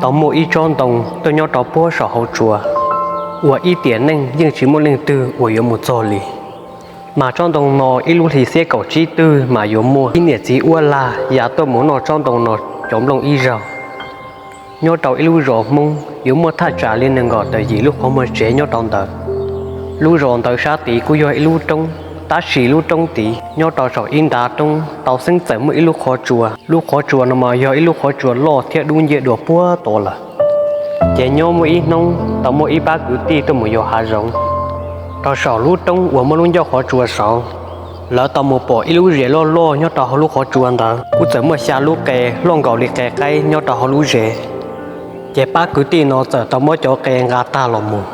Tau muaj ib tsob ntoo tuaj nyob rau puag saum hauv tsua uas ib tiam neej yeej tsis muaj leej twg uas yuav mus txog li. Mas tsob ntoo no ib lub hli xiab kaum tsib twg mas yuav muaj ib niam txiv uab lag ya tuaj mus noj tsob ntoo no cov nplooj ib zaug. Nyob rau ib lub zos Hmoob yuav muaj thaj tsam li nees nkaum tawm yim lub qhov muag tsev nyob rau ntawd. Lub zos ntawd sab tid kuj yog ib lub roob, tab sis lub roob tid nyob rau saum ib ntav roob tau xeeb txawm muaj ib lub qhov tsua. Lub qhov tsua no mas yog ib lub qhov tsua loj thiab dub nciab dua puag tod lawm. Ces nyob muaj ib hnub tau muaj ib pab kwv tij tuaj mus yos hav zoov rau saum lub roob uas muaj lub ncauj qhov tsua saud. Lawv tau mus pom ib lub zes loj loj nyob rau hauv lub qhov tsua ntawd, kuj txawm muaj xya lub qe loj nkaus li qe qaib nyob rau hauv lub zes. Ces pab kwv tij no txawm tau muab cov qe nqa tag los mus.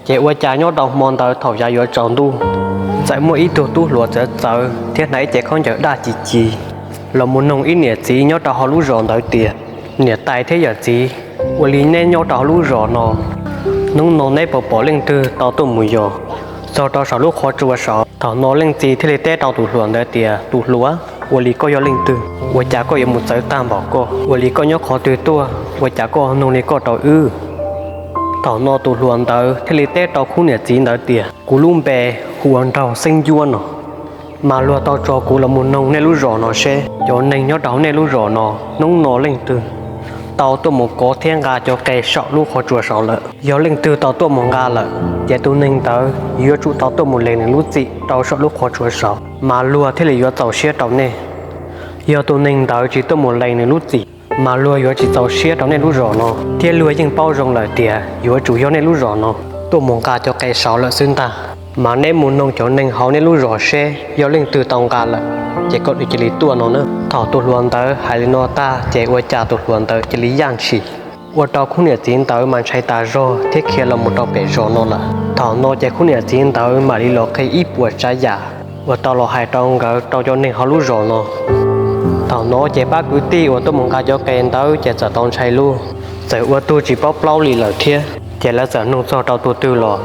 Ces ua cas nyob rau hmo ntawd thaum yav yuav tsaus ntuj, txawm muaj ib tug tub hluas txawv txawv thiab hnav ib cev khaub ncaws daj ci ci los mus noog ib niam txiv nyob rau hauv lub zos ntawd tias, niam tais thiab yawm txiv, ua li neb nyob rau hauv lub zos no, hnub no neb puas pom leej twg tau tuaj mus yos txog rau saum lub qhov tsua saud? Thaum no leej txiv thiaj li teb rau tus hluas ntawd tias, tus hluas, ua li koj yog leej twg? Ua cas koj yuav mus txawv tag npaum koj? Ua li koj nyob qhov twg tuaj? Ua cas koj noog li koj rau wb? Thaum no tus hluas ntawd thiaj li teb rau khub niam txiv ntawd tias, kuv lub npe hu ua Nraug Xeeb Ncuab no, mas luag tau tso kuv los mus noog nej lub zos no seb cov neeg nyob rau hauv nej lub zos no hnub no leej twg tau tuaj mus kov thiab nqa cov qe saum lub qhov tsua saud lawm. Yog leej twg tau tuaj mus nqa lawm, ces tus neeg ntawd yuav tsum tau tuaj mus lees nws lub txim rau saum lub qhov tsua saud, mas luag thiaj li yuav txaus siab rau nej. Yog tus neeg ntawd tsis tuaj mus lees nws lub txim, mas luag yuav tsis txaus siab rau nej lub zos no, thiab luag yeej paub zoo lawm tias yuav tsum yog nej lub zos no tuaj mus nqa cov qe saud lawm xwb ntag. Mas neb mus noog cov neeg hauv nej lub zos seb yog leej twg tau nqa lawm, ces kom nws cia li tuaj no na. Thaum tus hluas ntawd hais li no tag, ces ua cas tus hluas ntawd cia li yaj ntshis, ua rau khub niam txiv ntawd mas ntshai tas zog thiab khiav los mus rau pem zos no lawm. Thaum no ces khub niam txiv ntawd mam li los qhia ib puas tsav yam uas tau los hais rau nkawd rau cov neeg hauv lub zos no. Thaum no ces pab kwv tij uas tuaj mus nqa cov qe ntawd ces txawm tau ntshai lub, txawm ua tug tsis paub plaub li lawm thiab. Ces lawv txawm nug txog rau tus twg los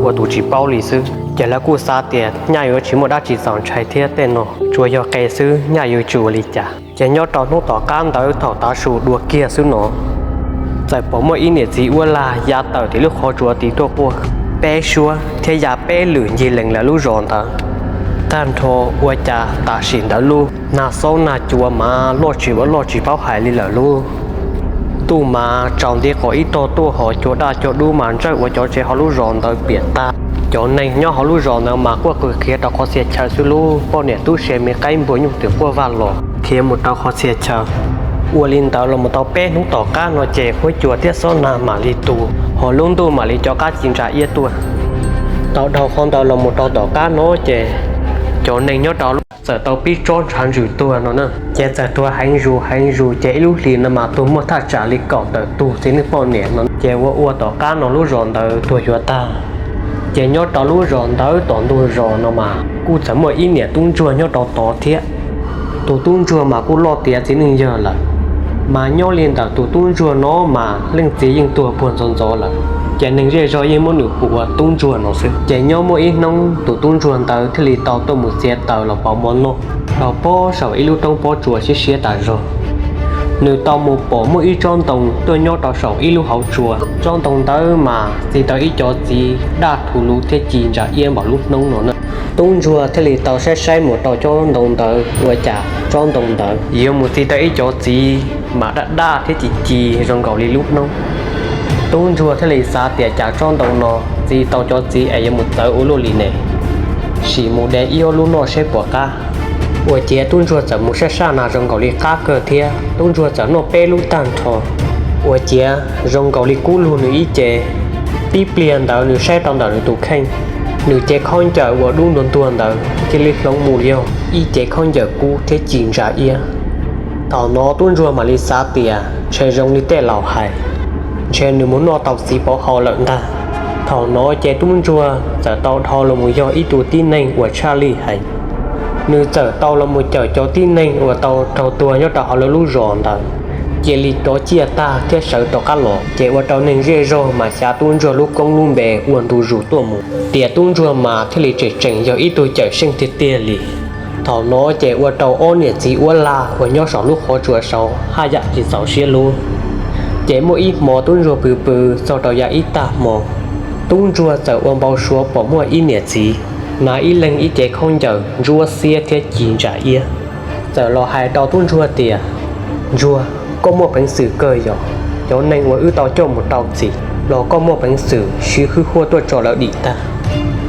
ua tus tsis paub li xwb. Ces lawv kuj xav tias nyaj yuav tsis muaj dab tsi txaus ntshai thiab tej no, tsuas yog qe xwb nyaj yuav tsis ua li cas. Ces nyob rau hnub tom qab ntawd thaum tav su dua kiag xwb no, txawm pom muaj ib niam txiv uab lag ya tawm tim lub qhov tsua tid tuaj quaj peb suab thiab ya peb lwm ncig lees lawv lub zos ntawd. Tag nrho ua cas tam sim ntawd lub nag xob nag cua mas loj tsis ua loj tsis paub hais li lawm lub. Ntuj mas tsaus nti qos ib tog tuaj hos cua daj cua dub mas ntsawj ua cov tsev hauv lub zos ntawd piam tag. Cov neeg nyob hauv lub zos ntawd mas quaj qw khiav rau qhov txhia chaw xwb lub, poj niam tub se me qaib npua nyuj twm quaj vaj los khiav mus rau qhov txhia chaw. Ua li ntawd los mus tau peb hnub tom qab no ces huab cua thiab xob nag mam li tu, hos lub ntuj mam li co qab ci ntsa iab tuaj. Tau dhau qhov ntawd los mus rau tom qab no ces cov neeg nyob rau lub txawm tau pib tsob ntshav ntsws tuag no na. Ces txawm tuag heev zus heev zus ces ib lub hlis no mas tuag muaj thaj tsam li kaum tawm tug txiv neej poj niam no. Ces ua ua tom qab no lub zos ntawd tuag yuav tag. Ces nyob rau lub zos ntawd tom ntug zos no mas kuj txawm muaj ib niam tub ntsuag nyob rau tod thiab. Tus tub ntsuag mas kuj loj tiav txiv neej yawg lawm. Mas nyob li ntawm tus tub ntsuag no mas leej txiv yeej tuag puag ntxov ntxov lawm, ces neeg zej zog yeej muab nws hu ua tub ntsuag no xwb. Ces nyob muaj ib hnub tus tub ntsuag ntawd thiaj li tau tuaj mus txiav taws los pauv mov noj rau pob saum ib lub roob pob tsuas siab siab tas zog. Nws tau mus pom muaj ib tsob ntoo tuaj nyob rau saum ib lub hauv tsua. Tsob ntoo ntawd mas txi tau ib cov txiv daj thuv luv thiab ci ntsa iab npaum lub hnub no na. Tub ntsuag thiaj li tau saib saib mus rau tsob ntoo ntawd ua cas tsob ntoo ntawd yuav mus txi tau ib cov txiv mas daj daj thiab ci ci zoo nkaus li lub hnub. Tub ntsuag thiaj li xav tias cas tsob ntoo no txi tau cov txiv es yuav mus txawv ua luaj li ne, sim mus de ib ob lub noj seb puas qab. Ua ciav tub ntsuag txawm mus saib sab na zoo nkaus li qab kawg thiab tub ntsuag txawm noj peb lub tag nrho. Ua ciav zoo nkaus li kub lug nws ib ce. Tib pliag ntawd nws saib rau ntawm nws tus kheej, nws cev khaub ncaws uas dub ntuag ntuag ntawd cia li hloov mus yog ib cev khaub ncaws kub thiab ci ntsa iab. Thaum no tub ntsuag mam li xav tias ntshe zoo li tej laus hais, ntshe nws mus noj tau txiv pauv hau lawm ntag. Thaum no ces tub ntsuag txawm tau dhau los mus yog ib tug tib neeg uas tshaj lij heev. Nws txawm tau los mus cawm cov tib neeg uas tau raug tuag nyob rau hauv lawv lub zos ntawd cia li rov ciaj tag thiab sawv rov qab los, ces ua rau neeg zej zog mas xyav tub ntsuag lub koob lub npe ua ntu zus tuaj mus tias tub ntsuag mas thiaj li tseem tseem yog ib tug cawm seej tiag tiag li. Thaum no ces ua rau ob niam txiv uab lag uas nyob saum lub qhov tsua saud haj yam tsis txaus siab lub. Ces muaj ib hmo tub ntsuag pw pw txog rau yav ib tag hmo, tub ntsuag txawm ua npau suav pom muaj ib niam txiv hnav ib leeg ib cev khaub ncaws ntsuab xiab thiab ci ntsa iab, txawm los hais rau tub ntsuag tias, Ntsuag, koj muaj peev xwm kawg yog cov neeg uas wb tau coj mus rau txim los koj muaj peev xwm siv hwj huaj tuaj tso lawv dim tag.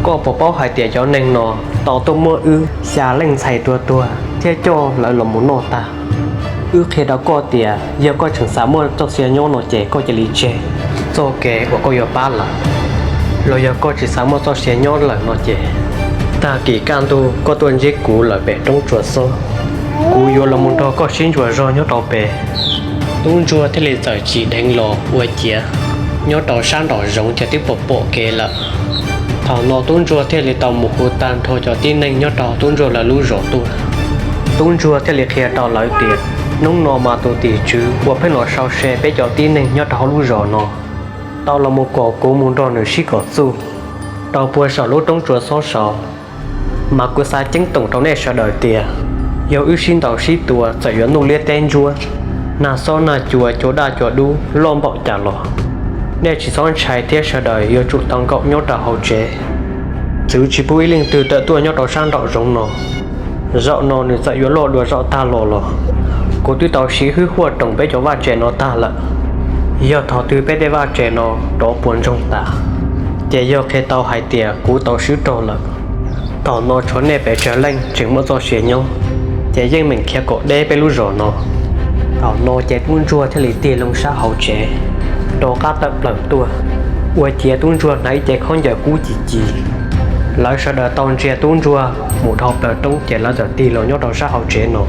Koj puas paub hais tias cov neeg no tau tuaj muab wb xya leej ntxhais tua tuag thiab coj lawv los mus noj tag? Wb qhia rau koj tias yog koj tseem xav muaj txoj sia nyob no ces koj cia li tseg txoj kev uas koj yuav pab lawv, los yog koj tsis xav muaj txoj sia nyob lawm no ces tag kis kaj ntug koj tuaj ntsib kuv lawm pem roob tsua xob. Kuv yuav los mus nrog koj sib ntsuas zog nyob rau pem. Tub ntsuag thiaj li txawm tsim dheev los ua ciav nyob rau sab nraum zoov ces twb pom pom kev lawm. Thaum no tub ntsuag thiaj li tau mus hu tag nrho cov tib neeg nyob rau tub ntsuag lawv lub zos tuaj. Tub ntsuag thiaj li qhia rau lawv tias, Hnub no mas tus tim tswv uas pheej los sau se peb cov tib neeg nyob rau hauv lub zos no tau los mus kom kuv mus nrog nws sib kom txuj rau puag saum lub roob tsua xob saud. Mas kuv xav ceeb toom rau nej sawv daws tias, yog wb sib ntaus sib tua txawm yuav nuj liab teb ntsuab, nag xob nag cua cua daj cua dub loj npaum cas los, nej tsis txhob ntshai thiab sawv daws yuav tsum tau nkaum nyob rau hauv tsev. Txwv tsis pub ib leej twg tawm tuaj nyob rau sab nraum zoov no. Zaum no nws txawm yuav loj dua zaum tag los los, kuv twb tau siv hwj huaj roos peb cov vaj tsev no tag lawm. Yog thaum twg peb tej vaj tsev no rov puas ntsoog tas, ces yog qhia tau hais tias kuv tau swb rog lawm. Thaum no tshuav nej pes tsawg leej tseem muaj txoj sia nyob, ces yeej meem khiav kom deb peb lub zos no. Thaum no ces tub ntsuag thiaj li tig loo sab hauv tsev rov qab tawm plaws tuaj, ua ciav tub ntsuag hnav ib cev khaub ncaws kub ci ci. Lawv sawv daws tau ntsia tub ntsuag mus dhau plaws roob ces lawv txawm tig los nyob rau sab hauv tsev no.